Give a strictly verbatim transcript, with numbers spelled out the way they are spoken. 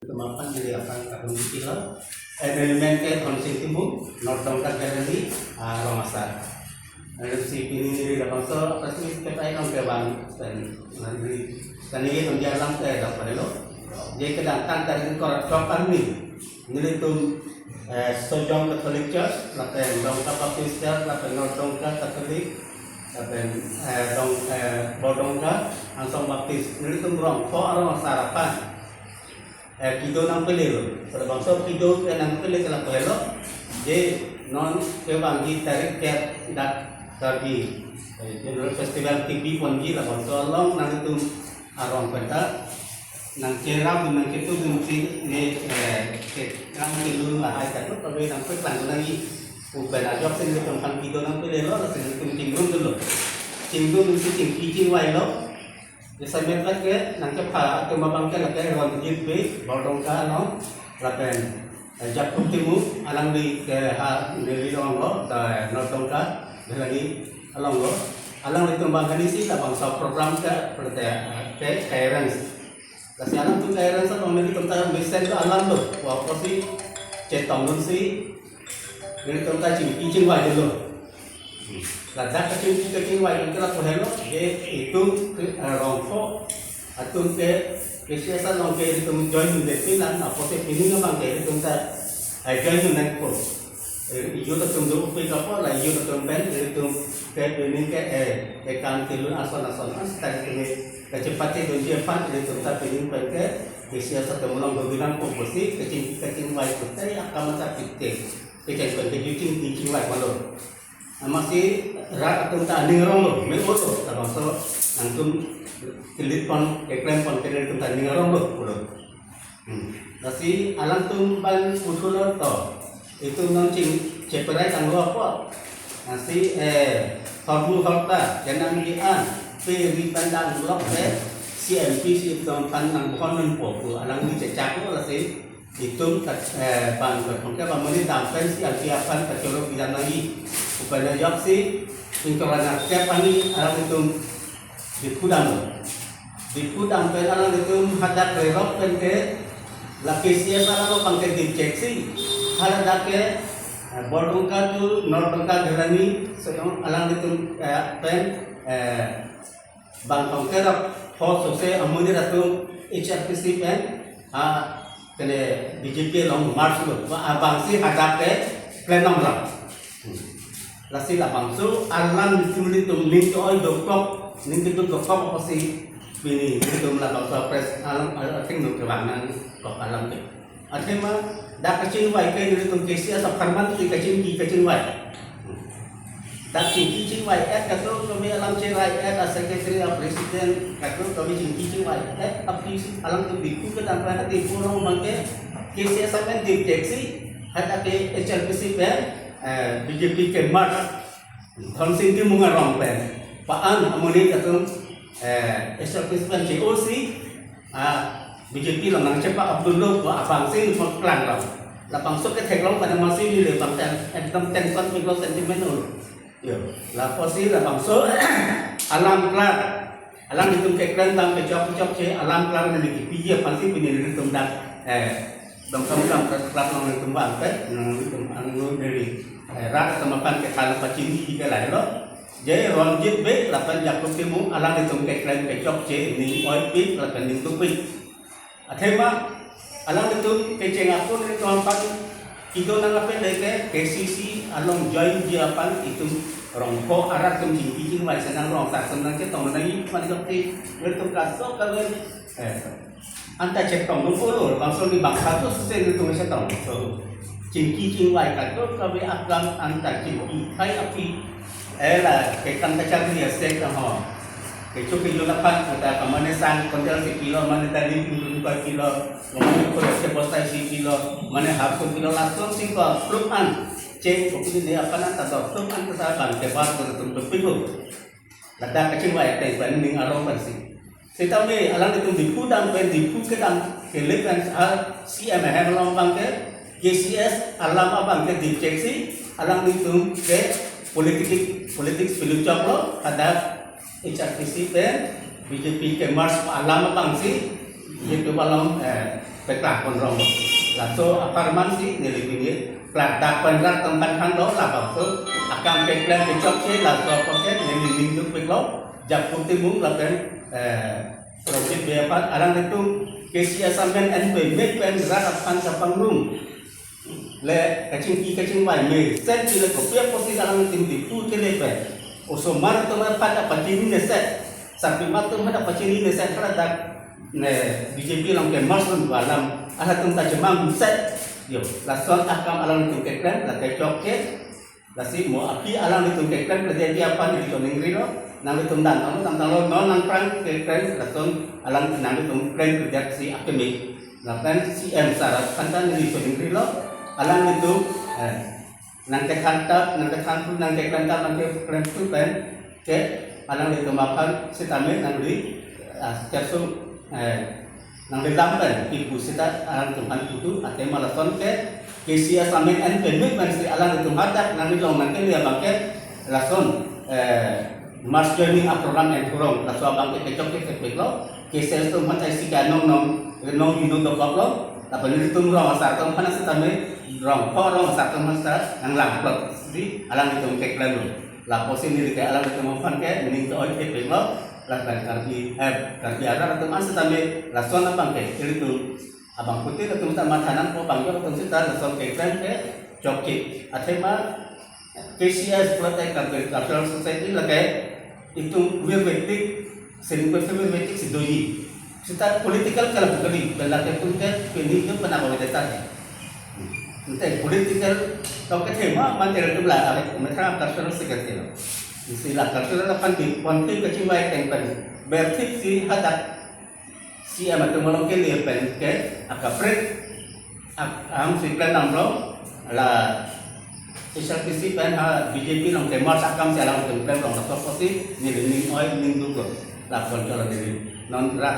Tumapan diri akan kadung dikilo. Emen ke Thonsing Timung, North Dongka Academy, ah, rong asar. Lalu si pini diri labangso press meet kepai nong kevang dan nanti tani ye tong jalan ke dak pada lo. Jadi kedangtan dari korak korak kami. Nelitum, eh, Sojong Catholic Church, lapen Dongka Baptist Church, lapen North Dongka Catholic, lapen, eh, Dong, eh, Bordongka Angsong Baptist. Nelitum rongpho arong asar aphan. Eh, kedo nangpele lo. Pada bangso kedo ke nangpele ke lapu helo. Je non kevangji tarik ke dak Karbi, eh, General Festival kebi ponji labangso along nangtum arong penta nangcherap nangchetu dunsi ne, eh, ke nangkelun lahai katu kabe nangpeklang nangji upen ajok si nangtum aphan kedo nangpele lo, si nangtum chingrum dun lo. Chingrum dunsi chingki chingvai lo. Jasemet lake nangkepha atum abang ke lake Ronjit Bey, Bordongka along, lapen, eh, Jakun Timung, alangli ke ha neli along lo, ta North Dongka, lagi along lo. Alanglitum abang kali si labangso program ke, ke, ke, ke arrange. Lasi alangtum ke arrange along nelitum ta mesen lo alam lo, wa apotsi chetong dunsi, nelitum ta chingki chingvai lo. Ladak kachingki kachingvai nang kela kohelo, je itum, eh, rongpho atum ke, K C S along ke itum join depin nang, apotsi pini abang ke itum ta, eh, join nangpo. Eh, youth atum do upi kapo, la youth atum pen, itum ke pini ke, eh, eh, kam kelun ason ason, ah, seta itum ke kachepate dunji aphan, itum ta pini pen ke, K C S atum along do binangpo pusi, kachingki kachingvai pusi, akam ta pite. Kachingki pen ke chingki chingvai malo. Amatsi rat atum ta aning arong lo, me-o lo, labangso nangtum kelit pon, keklem pon, kede atum ta aning arong lo, pulo. Hmm. Lasi alangtum abang puthot lo to, itum non chingcheperai tanglo apo. Lasi, eh, hormu horta, janam di an, pe ri pandang lok pe, C M P si itum aphan nangbohon nangpo pu, alangli chechak lo lasi. Itum kat, eh, bang kat pon ke bang muni dampen si alpi aphan kachoro pidam lagi. Upana joksi, ingkoi ra nangkep ani alanglitum diphu dam. Diphu dam pen alanglitum hadak rerok pen ke la K C S alam abang ke dipchek si. Haladak ke, eh, Bordongka to North Dongka Academy, Sojong alanglitum, eh, pen, eh, bang tong kerap ho sose amonit atum H R P C pen, ah, kene B J P along march lo, ba abang si hadak ke plan nong lo. Hmm. Lasi labangso alam nelitum ning ke-oi dokok, ning ke dokok apotsi pini nelitum labangso press alam, alam ating nung kevang nangkok alam ke. Athema dak kachingvai ke nelitum K C S apharman si kachingki kachingvai. Dak chingki chingvai-et katu kami alam cherai-et, a secretary, a president katu kami chingki chingvai-et, aphi si alangtum diphu kedam pen diphu along abang ke K C S amen dipchek si, hadak ke H R P C pen, eh, B J P ke march, Thonsing Timung arong pen, pa-an amonit atum, eh, H R P C pen che-o si, ah, B J P along nangchepa-op dunlo pu abang si nangpaklang lo. Labangso ketheklong pada amatsi neli abang ten, ekdom tension pik lo sentiment lo. Yo, lapusi labangso alam klar. Alanglitum keklem tang kechok kechokche alam klar neli kepiji aphansi pini nelitum dak, eh, Dongkamukam Press Club along nelitum bang te, nelitum angno neli, eh, rat atum aphan kethal pachini ke lahelo. Je Ronjit Bey lapen Jakun Timung alanglitum keklem kechokche ning oipik lapen ning tupik. Athema alanglitum kecheng akun nelitum aphan kedo nangpele ke K C C along join ji aphan itum rongpho arat atum chingki chingvai senang rong sar senang chetong nangji aphan ke nelitum kaso kave, eh, anta chetong nung olo bangso ni bangsa tu sesen nelitum chetong. So, chingki chingvai kadokave akam anta chingki thai aphi. Eh, la, ke kam kacharli asek ho. Kecho kejun aphan kata kamane sang konjal si kilo, mane dali pindun pa kilo, mane kore se bosai si kilo, mane hap so kilo, lason si ko pluk an. Cheng ko pini ne aphan anta do pluk an kata bang ke bar ko tum to pigo. Ladak kachingvai pen pen ning arong pen si. Sitame alanglitum diphu dam pen diphu kedam kele pen, ah, C M ahem along abang ke, K C S alam abang ke dipchek si, alanglitum ke politik, politik pilu chok lo, hadak H R P C pen B J P ke march alam abang si, itum along, eh, Keklang pon rong. Laso apharman si neli pini keklang dak pen rat tong kan than lo, labangso akam keklem kechokche laso apot ke neli ningduk pik lo. Jaku Timung lapen, eh, Rojit Bey aphan, alanglitum K C S amen en pe mek pen rat aphan chepangrum le kachingki kachingvai mesen si le kopi apotsi alanglitum Diphu kele pen osomar atum aphan ta pachinine set, sarpimar atum aphan ta pachinine set, hala dak ne B J P along ke merge dun alam, halatum ta chemang set. Yo, lason akam alanglitum keklem, lake chokche. Lasi mo aphi alanglitum keklem kledetji aphan neli choningrilo, nanglitum dam tanglo, dam tanglo, non nangphrang keklem, lason alang nanglitum klem kledet si akeme. Lapen C M sir aphan ta neli choningrilo, alanglitum, eh, nangkethan tap, nangkethan tu, nangkeklem tap, nangkeklem tu pen ke alanglitum aphan sitame nangli, ah, setiap su, eh, nangli lam pen kipu seta alanglitum aphan putu, athema lason ke K C S amen en pe mek pen si alanglitum hadak nangli long nangkele abang ke lason, eh, mass joining a-program en thurong, laso abang ke kechokche kepik lo. K C S atum aphan ta isi ke anong nong, nong hino dokok lo. Lapen nelitum rong asar atum aphan sitame, rong pho rong asar atum aphan seta nanglang plot si alanglitum keklem lo. Lapusi neli ke alanglitum aphan ke ning ke-oi kepik lo. Lapen Karbi, eh, Karbi arat atum an sitame lason abang ke ilitum abang putin atum ta matha nangpo, bang atum seta lason keklem ke chokche. Athema K C S pulote Karbi Cultural Society lake itum virvetik, seni virvetik si doji. Seta political ke lapu kali, pen lake itum ke pini itum pernah bawa data ke. Ante political, to kethema mantel itum la, are, methang cultural secretary lo. Isi la cultural aphan di, konflik kachingvai teng pen, berthik si hadak C M atum along kele pen ke akaprek, ak-, ang si plan nang lo, la H R P C pen ha B J P along ke merge akam si alanglitum plan long, laso apotsi neli ning-oi ningduk lo, lapuson cholo neli. Non rat